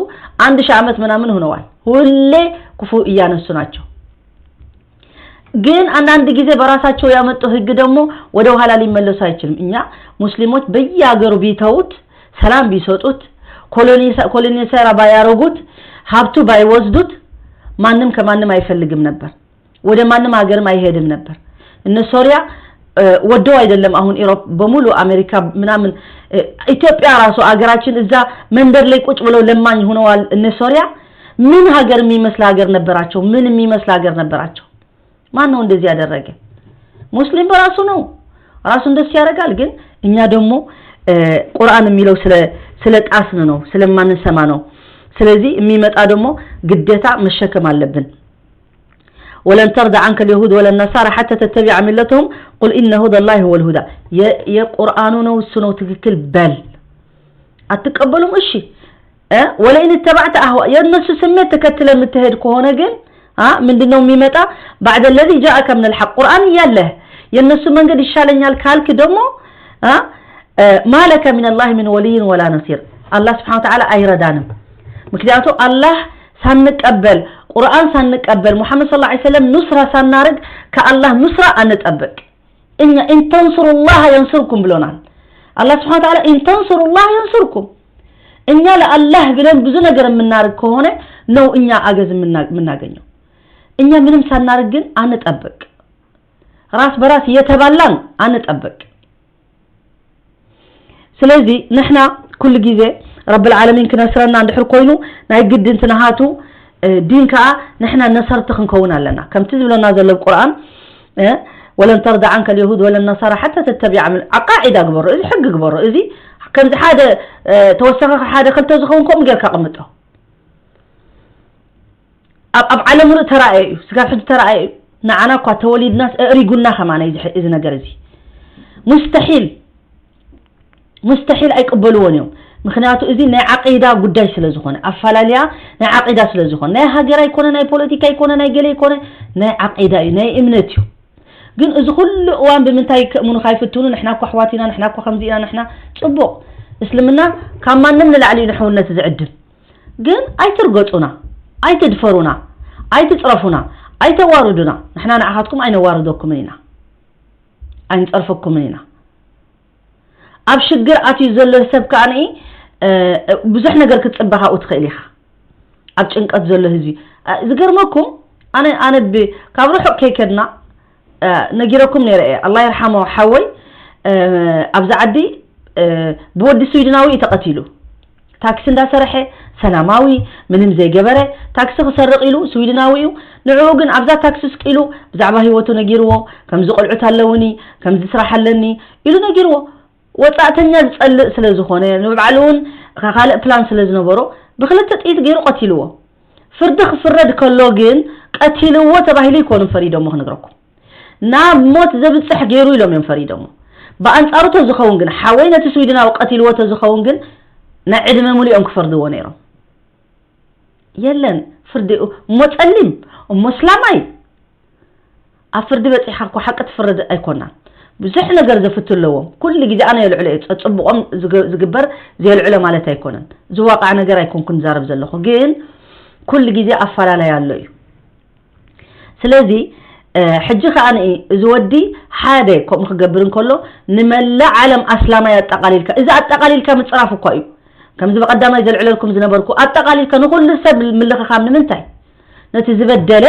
አንድ ሺህ አመት ምናምን ሆነዋል። ሁሌ ክፉ እያነሱ ናቸው። ግን አንዳንድ ጊዜ በራሳቸው ያመጡ ህግ ደግሞ ወደ ኋላ ሊመለሱ አይችልም። እኛ ሙስሊሞች በየሀገሩ ቢተውት፣ ሰላም ቢሰጡት፣ ኮሎኒሰራ ባያረጉት፣ ሀብቱ ባይወስዱት ማንም ከማንም አይፈልግም ነበር። ወደ ማንም ሀገርም አይሄድም ነበር። እነ ሶሪያ ወደው አይደለም። አሁን ኢሮፕ በሙሉ አሜሪካ ምናምን ኢትዮጵያ ራሱ አገራችን እዛ መንደር ላይ ቁጭ ብለው ለማኝ ሆነዋል እነ ሶሪያ። ምን ሀገር የሚመስል ሀገር ነበራቸው? ምን የሚመስል ሀገር ነበራቸው? ማን ነው እንደዚህ ያደረገ? ሙስሊም በራሱ ነው፣ ራሱ እንደዚህ ያደርጋል። ግን እኛ ደግሞ ቁርአን የሚለው ስለ ስለ ጣስን ነው፣ ስለማንሰማ ነው። ስለዚህ የሚመጣ ደግሞ ግዴታ መሸከም አለብን። ولن ترضى عنك اليهود ولا النصارى حتى تتبع ملتهم قل إن هدى الله هو الهدى። የቁርአኑ ነው እሱ ነው ትክክል በል። አትቀበሉም? እሺ ولئن اتبعت أهواء የእነሱ ስሜት ተከትለ የምትሄድ ከሆነ ግን ምንድነው የሚመጣ? بعد الذي جاءك من الحق ቁርአን እያለህ የእነሱ መንገድ ይሻለኛል ካልክ ደግሞ ما لك من الله من ولي ولا نصير። አላህ ስብሓን ወተዓላ አይረዳንም። ምክንያቱ አላህ ሳንቀበል፣ ቁርአን ሳንቀበል፣ ሙሐመድ ሰለላሁ ዐለይሂ ወሰለም ኑስራ ሳናረግ ከአላህ ኑስራ አንጠብቅ። እኛ إن تنصروا الله ينصركم ብሎናል አላህ ስብሓን ወተዓላ። إن تنصروا الله ينصركم። እኛ ለአላህ ብለን ብዙ ነገር የምናደርግ ከሆነ ነው እኛ አገዝ የምናገኘው። እኛ ምንም ሳናደርግ ግን አንጠብቅ። ራስ በራስ እየተባላን አንጠብቅ። ስለዚ ንሕና ኩሉ ግዜ ረብል ዓለሚን ክነስረና እንድሕር ኮይኑ ናይ ግድን ትንሃቱ ዲን ከኣ ንሕና ነሰርቲ ክንከውን ኣለና። ከምቲ ዝብለና ዘሎ ቁርኣን ولن ترضى عنك اليهود ولا النصارى حتى تتبع ملتهم ቃዒዳ ግበሮ፣ እዚ ሕጊ ግበሮ፣ እዚ ከምዚ ሓደ ተወሳኺ ሓደ ክልተ ዝኸውን ከምኡ ጌርካ ቅምጦ። ኣብ ኣብ ዓለም ምሉእ ተራእየ እዩ፣ ስጋብ ሕጂ ተራእየ እዩ። ንዓና እኳ ተወሊድናስ ኣእሪጉና ከማን እዚ ነገር እዚ። ሙስተሒል ሙስተሒል ኣይቅበልዎን እዮም። ምክንያቱ እዚ ናይ ዓቂዳ ጉዳይ ስለ ዝኾነ፣ ኣፋላልያ ናይ ዓቂዳ ስለ ዝኾነ፣ ናይ ሃገር ኣይኮነ፣ ናይ ፖለቲካ ኣይኮነ፣ ናይ ገለ ኣይኮነ፣ ናይ ዓቂዳ እዩ፣ ናይ እምነት እዩ። ግን እዚ ኩሉ እዋን ብምንታይ ከእምኑ ካይፍትኑ፣ ንሕና እኮ ኣሕዋት ኢና፣ ንሕና እኮ ከምዚ ኢና፣ ንሕና ጽቡቕ። እስልምና ካብ ማንም ንላዕሊ እዩ ንሕውነት ዝዕድም። ግን ኣይትርገጹና፣ ኣይትድፈሩና፣ ኣይትጽረፉና፣ ኣይተዋርዱና። ንሕና ንዓኻትኩም ኣይነዋርደኩምን ኢና፣ ኣይንጸርፈኩምን ኢና። ኣብ ሽግር ኣትዩ ዘሎ ሰብ ከኣ ብዙሕ ነገር ክትጽበ ካብኡ ትኽእል ኢኻ። ኣብ ጭንቀት ዘሎ ህዝቢ ዝገርመኩም ኣነ ኣነ ካብ ርሑቕ ከይከድና ነጊረኩም ነይረ እየ። ኣላ ይርሓሞ ሓወይ ኣብዚ ዓዲ ብወዲ ስዊድናዊ እዩ ተቐቲሉ። ታክሲ እንዳሰርሐ ሰላማዊ ምንም ዘይገበረ ታክሲ ክሰርቕ ኢሉ ስዊድናዊ እዩ። ንዕኡ ግን ኣብዛ ታክሲ ስቂሉ ብዛዕባ ህይወቱ ነጊርዎ፣ ከምዚ ቆልዑት ኣለውኒ፣ ከምዚ ስራሕ ኣለኒ ኢሉ ነጊርዎ። ወጻእተኛ ዝጸልእ ስለ ዝኾነ ንባዕሉ እውን ካልእ ፕላን ስለ ዝነበሮ ብክልተ ጥይት ገይሩ ቀቲልዎ። ፍርዲ ክፍረድ ከሎ ግን ቀቲልዎ ተባሂሉ ኣይኮኑን ፈሪዶሞ ክነግረኩም። ናብ ሞት ዘብጽሕ ገይሩ ኢሎም እዮም ፈሪዶሞ። ብኣንጻሩ ተዝኸውን ግን ሓወይ ነቲ ስዊድናዊ ቀቲልዎ ተዝኸውን ግን ናይ ዕድመ ሙሉ እዮም ክፈርድዎ ነይሮም። የለን ፍርዲ እሞ ጸሊም እሞ እስላማይ ኣብ ፍርዲ በጺሕካ እኮ ሓቂ ትፍረድ ኣይኮናን። ብዙሕ ነገር ዘፍቱ ኣለዎም። ኩሉ ግዜ ኣነ የልዕሎ እየ፣ ጸጽብቖም ዝገ- ዝግበር ዘየልዕሎ ማለት ኣይኮነን። ዝዋቃዕ ነገር ኣይኮንኩን ዝዛረብ ዘለኹ፣ ግን ኩሉ ግዜ ኣፈላላይ ኣሎ እዩ። ስለዚ ሕጂ ከኣ እዚ ወዲ ሓደ ከምኡ ክገብር እንከሎ ንመላእ ዓለም ኣስላማይ ኣጠቃሊልካ፣ እዚ ኣጠቃሊልካ ምጽራፍ እኳ እዩ። ከምዚ ብቐዳማይ ዘልዕለልኩም ዝነበርኩ ኣጠቃሊልካ ንኹሉ ሰብ ምልኽኻም ንምንታይ? ነቲ ዝበደለ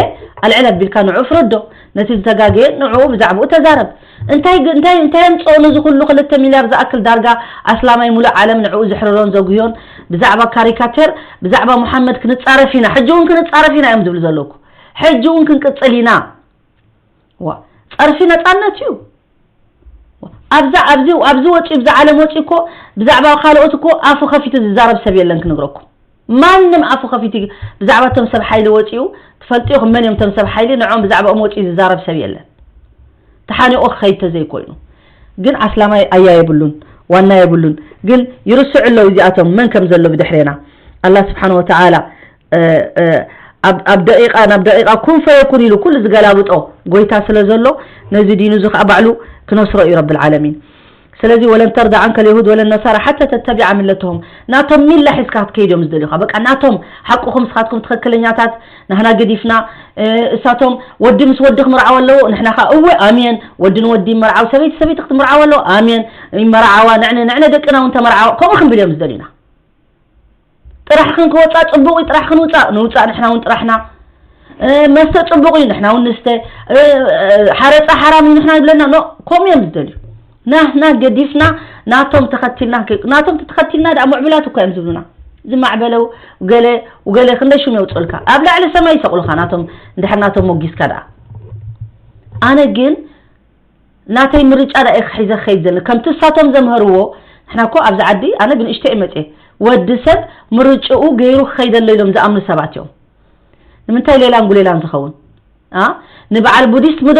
ኣልዕል ኣቢልካ ንዑ ፍረዶ፣ ነቲ ዝተጋገየ ንዑ ብዛዕባኡ ተዛረብ። እንታይ እንታይ እንታይ ኣምጽኦ ነዚ ኩሉ ክልተ ሚልያር ዝኣክል ዳርጋ ኣስላማይ ሙሉእ ዓለም ንዕኡ ዝሕርሮን ዘጉህዮን ብዛዕባ ካሪካቸር ብዛዕባ ሙሓመድ ክንጻረፍ ኢና ሕጂ እውን ክንጻረፍ ኢና እዮም ዝብሉ ዘለኩ። ሕጂ እውን ክንቅጽል ኢና። ዋ ጸርፊ ነጻነት እዩ። ኣብዛ ኣብዚ ኣብዚ ወጺኡ ብዛ ዓለም ወጺኡ እኮ ብዛዕባ ካልኦት እኮ ኣፉ ከፊቱ ዝዛረብ ሰብ የለን ክነግረኩም። ማንም ኣፉ ከፊቱ ብዛዕባ እቶም ሰብ ሓይሊ ወጺኡ ትፈልጡ ኢኹም መን እዮም እቶም ሰብ ሓይሊ ንዖም ብዛዕባኦም ወጺኡ ዝዛረብ ሰብ የለን። ተሓኒቑ ክኸይድ ተዘይኮይኑ ግን ኣስላማይ ኣያ የብሉን ዋና የብሉን። ግን ይርስዑ ኣለዉ እዚኣቶም መን ከም ዘሎ ብድሕሬና ኣላ ስብሓን ወተዓላ ኣብ ደቂቃ ናብ ደቂቃ ኩን ፈየኩን ኢሉ ኩሉ ዝገላብጦ ጎይታ ስለ ዘሎ ነዚ ዲኑ እዚ ከዓ ባዕሉ ክነስሮ እዩ ረብል ዓለሚን። ስለዚ ወለን ተርዳ ዓንከ ልየሁድ ወለን ነሳራ ሓተ ተተቢዓ ምለትሆም ናቶም ሚላ ሒዝካ ክትከይድ እዮም ዝደልዩካ። በቃ ናቶም ሓቅኹም ስኻትኩም ትኽክለኛታት ናህና ገዲፍና እሳቶም ወዲ ምስ ወዲ ክምርዓው ኣለዎ ንሕና ከዓ እወ ኣሜን ወዲ ንወዲ ይመርዓው ሰበይቲ ሰበይቲ ክትምርዓው ኣለዎ ኣሜን ይመርዓዋ ንዕነ ንዕነ ደቅና እውን ተመርዓዋ ከምኡ ክንብል እዮም ዝደልዩና። ጥራሕ ክንክወፃ ፅቡቅ እዩ ጥራሕ ክንውፃእ ንውፃእ ንሕና እውን ጥራሕና መስተ ፅቡቅ እዩ ንሕና እውን ንስተ ሓረፃ ሓራም እዩ ንሕና ንብለና ኖ ከምኡ እዮም ዝደልዩ ናህና ገዲፍና ናቶም ተኸቲልና ናቶም ተኸቲልና ዳ ሙዕብላት እኳ እዮም ዝብሉና ዝማዕበለው ገለ ገለ ክንደይ ሹም የውፅኡልካ ኣብ ላዕሊ ሰማይ ይሰቅሉካ ናቶም እንድሕር ናቶም ሞጊስካ ዳ ኣነ ግን ናተይ ምርጫ ዳ እየ ክሒዘ ክኸይድ ዘለ ከምቲ እሳቶም ዘምሀርዎ ንሕና እኮ ኣብዚ ዓዲ ኣነ ብንእሽተይ እየ መፅየ ወዲ ሰብ ምርጭኡ ገይሩ ክኸይደሎ ኢሎም ዝኣምኑ ሰባት እዮም ንምንታይ ሌላን ጉሌላን ዝኸውን ንበዓል ቡዲስት ምዶ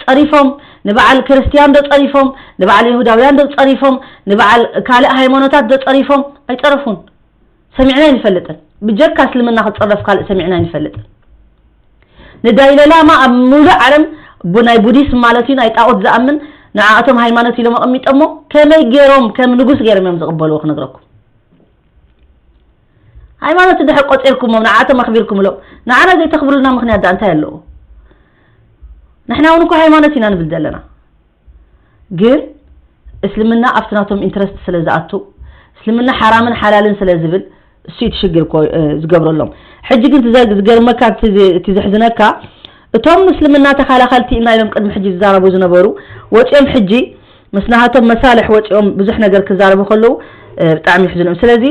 ፀሪፎም ንበዓል ክርስትያን ዶ ፀሪፎም ንበዓል ይሁዳውያን ዶ ፀሪፎም ንበዓል ካልእ ሃይማኖታት ዶ ፀሪፎም ኣይፀረፉን ሰሚዕና ኣይንፈልጥን ብጀካ እስልምና ክፀረፍ ካልእ ሰሚዕና ኣይንፈልጥን ንዳይለላማ ኣብ ሙሉእ ዓለም ናይ ቡዲስም ማለት እዩ ናይ ጣዖት ዝኣምን ንዓኣቶም ሃይማኖት ኢሎም ኣቐሚጦሞ ከመይ ገይሮም ከም ንጉስ ገይሮም እዮም ዝቕበልዎ ክነግረኩም ሃይማኖት እንድሕር ቆፂርኩሞም ንዓኣቶም ኣኽቢርኩምሎም ንዓና ዘይተኽብሩልና ምኽንያት ዳ እንታይ ኣለዎ ንሕና እውን እኮ ሃይማኖት ኢና ንብል ዘለና ግን እስልምና ኣብቲ ናቶም ኢንትረስት ስለ ዝኣቱ እስልምና ሓራምን ሓላልን ስለ ዝብል እሱ እቲ ሽግር ዝገብረሎም ሕጂ ግን ዝገርመካ እቲ ዘሕዝነካ እቶም ምስልምና ተኻላኸልቲ ኢና ኢሎም ቅድሚ ሕጂ ዝዛረቡ ዝነበሩ ወፂኦም ሕጂ ምስ ናሃቶም መሳልሕ ወፂኦም ብዙሕ ነገር ክዛረቡ ከለዉ ብጣዕሚ ይሕዝኖም ስለዚ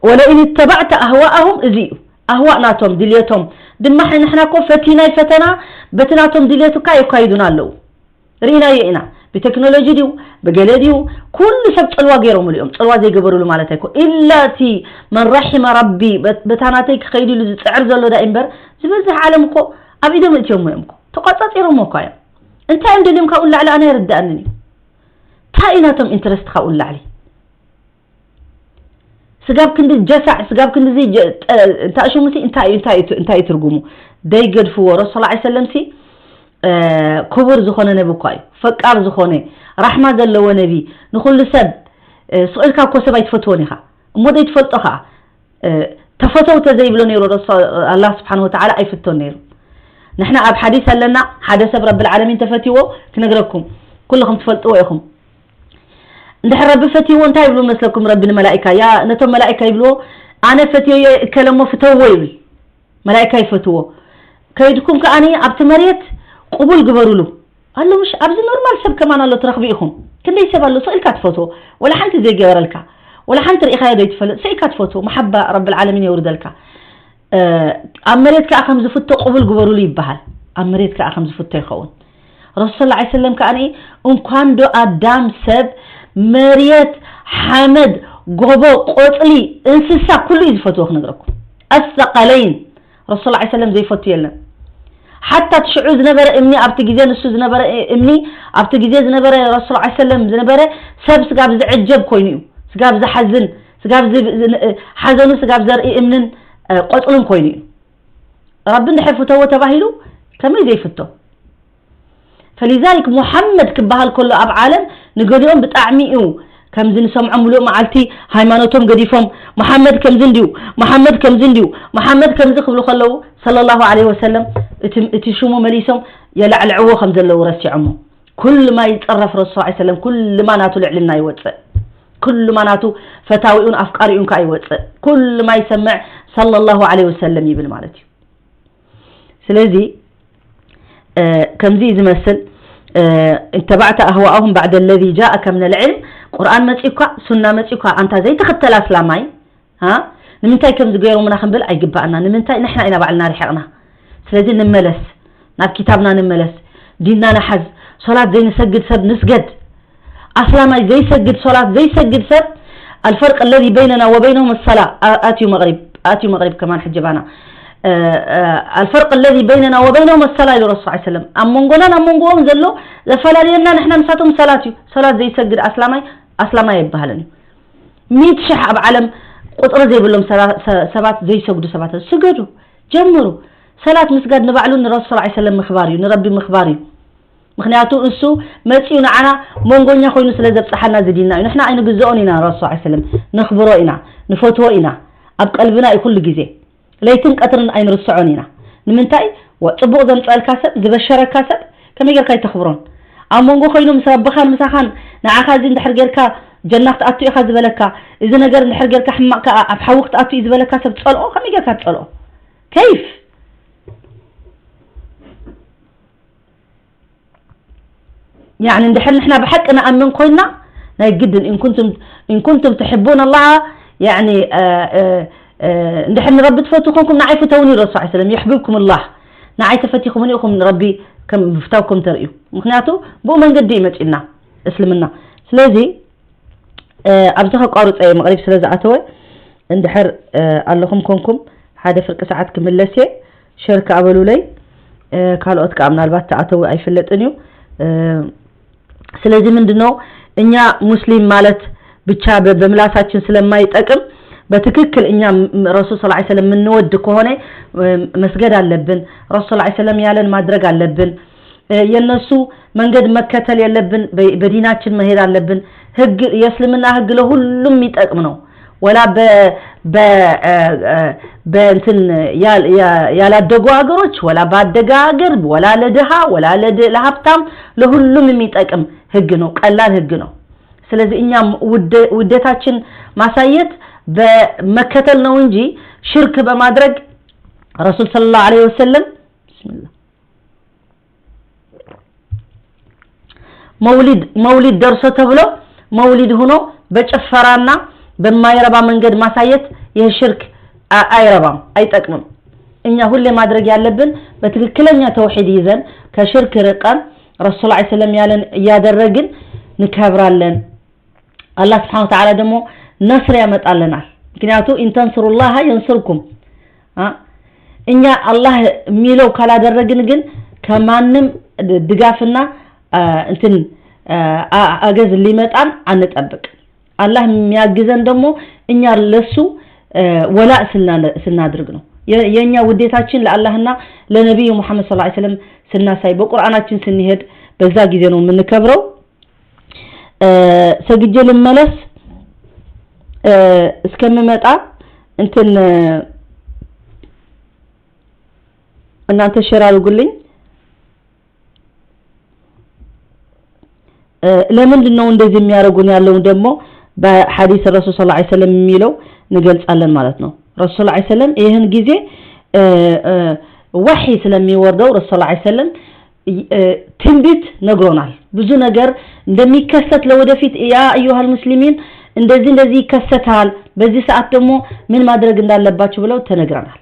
ወለኢን ተባዕተ ኣህዋኣሁም እዚ እዩ ኣህዋእ ናቶም ድልየቶም ድማ ንሕና ኮ ፈቲናይ ፈተና በቲ ናቶም ድልየት እኳ የካይዱና ኣለዉ ርኢናዮ ኢና ብቴክኖሎጂ ድዩ ብገለ ድዩ ኩሉ ሰብ ጽልዋ ገይሮምሉ እዮም። ጽልዋ ዘይገበሩሉ ማለት ኣይኮ ኢላ እቲ መን ረሒመ ረቢ በት- በታ ናተይ ክኸይድ ኢሉ ዝጽዕር ዘሎ ዳ እምበር ዝበዝሕ ዓለም እኮ ኣብ ኢዶም እትዮሞ እዮም እኮ ተቋጻጺሮሞ እኳ እዮም። እንታይ እዮም ደልዮም ካብኡ ላዕሊ ኣነ ኣይርዳእንን እዩ። እንታይ እዩ ናቶም ኢንትረስት ካብኡ ላዕሊ? ስጋብ ክንዲ ጀሳዕ ስጋብ ክንዲ ዚ ጀ- ጠ- እንታይ ሽሙሲ እንታይ እዩ እንታይ እዩ ት- እንታይ እዩ ትርጉሙ? ደይገድፍዎ ረሱል ላ ሰለም ሲ ክቡር ዝኾነ ነቢ እኳ እዩ። ፈቃር ዝኾነ ራሕማ ዘለዎ ነቢ ንኹሉ ሰብ ስቕ ኢልካ እኮ ሰብ ኣይትፈትዎን ኢኻ እሞ ዘይትፈልጦ ከዓ ተፈተው ተዘይብሎ ነይሩ ረሱ ኣላ ስብሓን ወተዓላ ኣይፍቶን ነይሩ። ንሕና ኣብ ሓዲስ ኣለና ሓደ ሰብ ረብል ዓለሚን ተፈትዎ ክነግረኩም ኩልኹም ትፈልጥዎ ኢኹም። እንድሕር ረቢ ፈትዎ እንታይ ይብሉ መስለኩም? ረቢ ንመላኢካ ያ ነቶም መላኢካ ይብልዎ ኣነ ፈትዮ እከለሞ ፍተዎ ይብል። መላእካ ይፈትዎ። ከይድኩም ከኣኒ ኣብቲ መሬት ቅቡል ግበሩሉ ኣሎ። ምሽ ኣብዚ ኖርማል ሰብ ከማን ኣሎ ትረኽቢ ኢኹም። ክንደይ ሰብ ኣሎ ስኢልካ ትፈትዎ። ወላ ሓንቲ ዘይገበረልካ ወላ ሓንቲ ርኢኻዮ ዘይትፈልጥ ስኢልካ ትፈትዎ። መሓባ ረብል ዓለሚን የውርደልካ። ኣብ መሬት ከኣ ከም ዝፍቶ ቅቡል ግበሩሉ ይበሃል። ኣብ መሬት ከኣ ከም ዝፍቶ ይኸውን። ረሱል ሰለላሁ ዐለይሂ ወሰለም ከኣ እንኳን ዶ ኣዳም ሰብ መሬት ሓመድ ጎቦ ቆጽሊ እንስሳ ኩሉ እዩ ዝፈትዎ ክነግረኩም ኣሰቀለይን ረሱል ላ ሰለም ዘይፈቱ የለን። ሓታ እቲ ሽዑ ዝነበረ እምኒ ኣብቲ ግዜ ንሱ ዝነበረ እምኒ ኣብቲ ግዜ ዝነበረ ረሱል ላ ሰለም ዝነበረ ሰብ ስጋብ ዝዕጀብ ኮይኑ እዩ። ስጋብ ዝሓዝን ስጋብ ሓዘኑ ስጋብ ዘርኢ እምንን ቆፅልን ኮይኑ እዩ። ረቢ እንድሕር ፍተዎ ተባሂሉ ከመይ ዘይፍቶ? ፈሊዛሊክ ሙሓመድ ክበሃል ከሎ ኣብ ዓለም ንገሊኦም ብጣዕሚ እዩ ከምዚ ንሰምዖም ምሉእ መዓልቲ ሃይማኖቶም ገዲፎም መሓመድ ከምዚ እንድዩ መሓመድ ከምዚ እንድዩ መሓመድ ከምዚ ክብሉ ከለዉ ሰለላሁ ዐለይሂ ወሰለም እቲ ሽሙ መሊሶም የላዕልዕዎ ከም ዘለዉ ረሲዖሞ። ኩሉ ማይ ይጸረፍ ረሱል ሰለላሁ ዐለይሂ ወሰለም ኩሉ ማ ናቱ ልዕልና ይወጽእ። ኩሉ ማ ናቱ ፈታዊኡን ኣፍቃሪኡን ከኣ ይወጽእ። ኩሉ ማ ይሰምዕ ሰለላሁ ዐለይሂ ወሰለም ይብል ማለት እዩ። ስለዚ ከምዚ እዩ ዝመስል። اتبعت أهواءهم بعد الذي جاءك من العلم ቁርኣን መጺኳ ሱና መጺኳ ኣንታ ዘይትኽተል ኣስላማይ ها ንምንታይ ከምዚ ገይሮምና ክንብል ኣይግባእና። ንምንታይ ንሕና ኢና ባዕልና ርሒቕና። ስለዚ ንመለስ ናብ ኪታብና ንመለስ። ዲንና ንሓዝ። ሶላት ዘይንሰግድ ሰብ ንስገድ። ኣስላማይ ዘይሰግድ ሶላት ዘይሰግድ ሰብ الفرق الذي بيننا وبينهم الصلاة ኣትዩ መቕሪብ ኣትዩ መቕሪብ ከማን ሕጂ ባና الفرق الذي بيننا وبينهم الصلاة ኢሉ ረሱል ዐለይሂ ሰለም ኣብ መንጎናን ኣብ መንጎኦም ዘሎ ዘፈላለየና ንሕና ንሳቶም ሰላት እዩ። ሰላት ዘይሰግድ ኣስላማይ ኣስላማይ ኣይበሃልን እዩ። ሚእቲ ሽሕ ኣብ ዓለም ቁፅሪ ዘይብሎም ሰባት ዘይሰግዱ ሰባት ስገዱ ጀምሩ። ሰላት ምስጋድ ንባዕሉ ንረሱል ዐለይሂ ሰለም ምኽባር እዩ ንረቢ ምኽባር እዩ። ምኽንያቱ እሱ መጺኡ ንዓና መንጎኛ ኮይኑ ስለ ዘብጽሓና ዝዲና እዩ። ንሕና ኣይንግዝኦን ኢና ንረሱ ዐለይሂ ሰለም ነኽብሮ ኢና ንፈትዎ ኢና ኣብ ቀልብና እዩ ኩሉ ግዜ ለይትን ቀትርን ኣይንርስዖን ኢና። ንምንታይ ጽቡቕ ዘምጸልካ ሰብ ዝበሸረካ ሰብ ከመይ ጌርካ ኣይተኽብሮን? ኣብ መንጎ ኮይኑ ምስ ረብኻን ምሳኻን ንዓኻ እዚ እንድሕር ጌርካ ጀና ክትኣቱ ኢኻ ዝበለካ እዚ ነገር እንድሕር ጌርካ ሕማቕ ከኣ ኣብ ሓዊ ክትኣቱ እዩ ዝበለካ ሰብ ትጸልኦ ከመይ ጌርካ ትጸልኦ? ከይፍ يعني እንድሕር ንሕና ብሓቂ ንኣምን ኮይና ናይ ግድን إن كنتم إن كنتم تحبون الله يعني እንድሕር ንረቢ ትፈቱ ኮንኩም ንዓይ ፍተውኒ ረሱ ዐለይሂ ሰለም يحببكم الله ንዓይ ተፈቲኹምኒ ኢኹም ንረቢ ከም ምፍታውኩም ተርእዩ። ምክንያቱ ብኡ መንገዲ እዩ መጺና እስልምና። ስለዚ ኣብዚ ከቋርጾ እየ መቕሪብ ስለ ዝኣተወ እንድሕር ኣለኹም ኮንኩም ሓደ ፍርቂ ሰዓት ክምለስ እየ። ሸር ከኣ በሉለይ። ካልኦት ከኣ ምናልባት ተኣተው ኣይፍለጥን እዩ። ስለዚህ ምንድነው እኛ ሙስሊም ማለት ብቻ በምላሳችን ስለማይጠቅም በትክክል እኛ ረሱል ሰለላሁ ዐለይሂ ወሰለም የምንወድ ከሆነ መስገድ አለብን። ረሱል ሰለላሁ ዐለይሂ ወሰለም ያለን ማድረግ አለብን። የነሱ መንገድ መከተል የለብን። በዲናችን መሄድ አለብን። ህግ የእስልምና ህግ ለሁሉም የሚጠቅም ነው። ወላ በእንትን ያላደጉ ሀገሮች ወላ ባደገ ሀገር ወላ ለድሃ ወላ ለሀብታም ለሁሉም የሚጠቅም ህግ ነው። ቀላል ህግ ነው። ስለዚህ እኛም ውደታችን ማሳየት በመከተል ነው እንጂ ሽርክ በማድረግ ረሱል ሰለላሁ ዐለይሂ ወሰለም ቢስሚላህ መውሊድ መውሊድ ደርሶ ተብሎ መውሊድ ሆኖ በጭፈራና በማይረባ መንገድ ማሳየት ይህ ሽርክ አይረባም፣ አይጠቅምም። እኛ ሁሌ ማድረግ ያለብን በትክክለኛ ተውሒድ ይዘን ከሽርክ ርቀን ረሱል ላ ሰለም ያለን እያደረግን ንከብራለን። አላህ ስብሓን ወተዓላ ደግሞ ነስር ያመጣልናል። ምክንያቱ ኢንተንስሩላህ የንስርኩም። እኛ አላህ የሚለው ካላደረግን ግን ከማንም ድጋፍና እንትን አገዝ ሊመጣን አንጠብቅ። አላህ የሚያግዘን ደግሞ እኛ ለሱ ወላእ ስናደርግ ነው። የእኛ ውዴታችን ለአላህና ለነቢዩ ሙሐመድ ሰለላሁ ዐለይሂ ወሰለም ስናሳይ፣ በቁርአናችን ስንሄድ በዛ ጊዜ ነው የምንከብረው። ሰግጄ ልመለስ እስከምመጣ እንትን እናንተ ሼር አድርጉልኝ። ለምንድን ነው እንደዚህ የሚያደርጉን ያለውን ደግሞ በሐዲስ ረሱል ሰለላሁ ዐለይሂ ወሰለም የሚለው እንገልጻለን ማለት ነው። ረሱል ሰለላሁ ዐለይሂ ወሰለም ይህን ጊዜ ወሒ ስለሚወርደው ረሱል ሰለላሁ ዐለይሂ ወሰለም ትንቢት ነግሮናል። ብዙ ነገር እንደሚከሰት ለወደፊት ያ አዩሃል ሙስሊሚን እንደዚህ እንደዚህ ይከሰታል፣ በዚህ ሰዓት ደግሞ ምን ማድረግ እንዳለባችሁ ብለው ተነግረናል።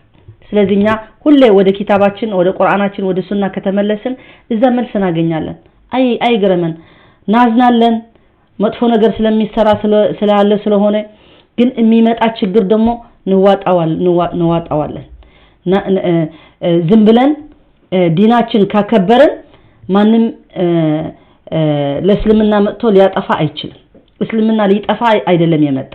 ስለዚህ እኛ ሁሌ ወደ ኪታባችን፣ ወደ ቁርአናችን፣ ወደ ሱና ከተመለስን እዛ መልስ እናገኛለን። አይ አይግረመን፣ ናዝናለን። መጥፎ ነገር ስለሚሰራ ስለ- ስላለ ስለሆነ ግን የሚመጣ ችግር ደግሞ ንዋጣዋል- ንዋ- ንዋጣዋለን። እና እ- እ- ዝም ብለን እ፣ ዲናችን ካከበርን ማንም እ፣ እ፣ ለእስልምና መጥቶ ሊያጠፋ አይችልም። እስልምና ሊጠፋ አይ- አይደለም የመጣ።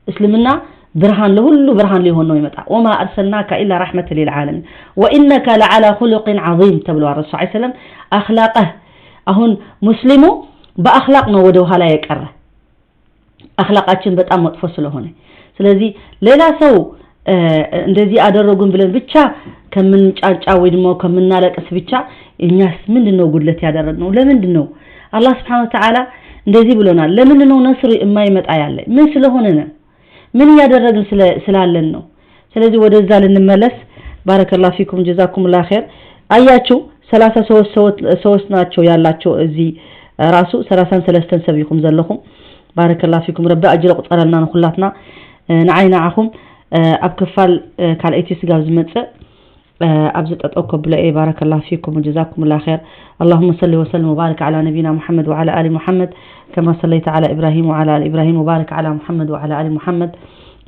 እስልምና ብርሃን፣ ለሁሉ ብርሃን ሊሆን ነው የመጣ። ወማ አርሰልናከ ኢላ ረሕመተ ሊልዓለሚን ወኢነከ ለዓላ ኹሉቂን ዐዚም ተብለዋል ረሱል ሰለላሁ ዐለይሂ ወሰለም። አኽላቅህ አሁን ሙስሊሙ በአኽላቅ ነው ወደ ኋላ የቀረ። አኽላቃችን በጣም መጥፎ ስለሆነ። ስለዚህ ሌላ ሰው እ፣ እንደዚህ አደረጉን ብለን ብቻ ከምንጫጫ ወይ ደግሞ ከምናለቅስ ብቻ እኛስ ምንድን ነው ጉድለት ያደረግነው? ለምንድን ነው አላህ ስብሐነ ወተዓላ እንደዚህ ብሎናል? ለምንድን ነው ነስር የማይመጣ ያለ? ምን ስለሆነ ነው? ምን እያደረግን ስለ- ስላለን ነው? ስለዚህ ወደዛ ልንመለስ። ባረከላሁ ፊኩም ጀዛኩሙላህ ኸይር። አያችሁ ሰላሳ ሰዎች ሰዎች ናቸው ያላቸው እዚህ ራሱ ሰላሳን ሰለስተን ሰብ ይኹም ዘለኹም። ባረከላሁ ፊኩም ረቢ ኣጅረ ቁፀረልና ንኹላትና። ንዓይ ንዓኹም ኣብ ክፋል ካልኣይቲ ስጋብ ዝመፅእ ኣብዚ ጠጠው ከብሎ እየ። ባረከላሁ ፊኩም ወጀዛኩሙላህ ኸይር። اللهم صل وسلم وبارك على نبينا محمد وعلى آل محمد كما صليت على إبراهيم وعلى آل إبراهيم وبارك على محمد وعلى آل محمد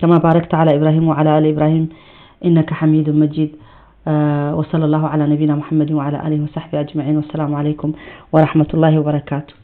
كما باركت على إبراهيم وعلى آل إبراهيم إنك حميد مجيد. آه، وصلى الله على نبينا محمد وعلى آله وصحبه أجمعين. والسلام عليكم ورحمة الله وبركاته.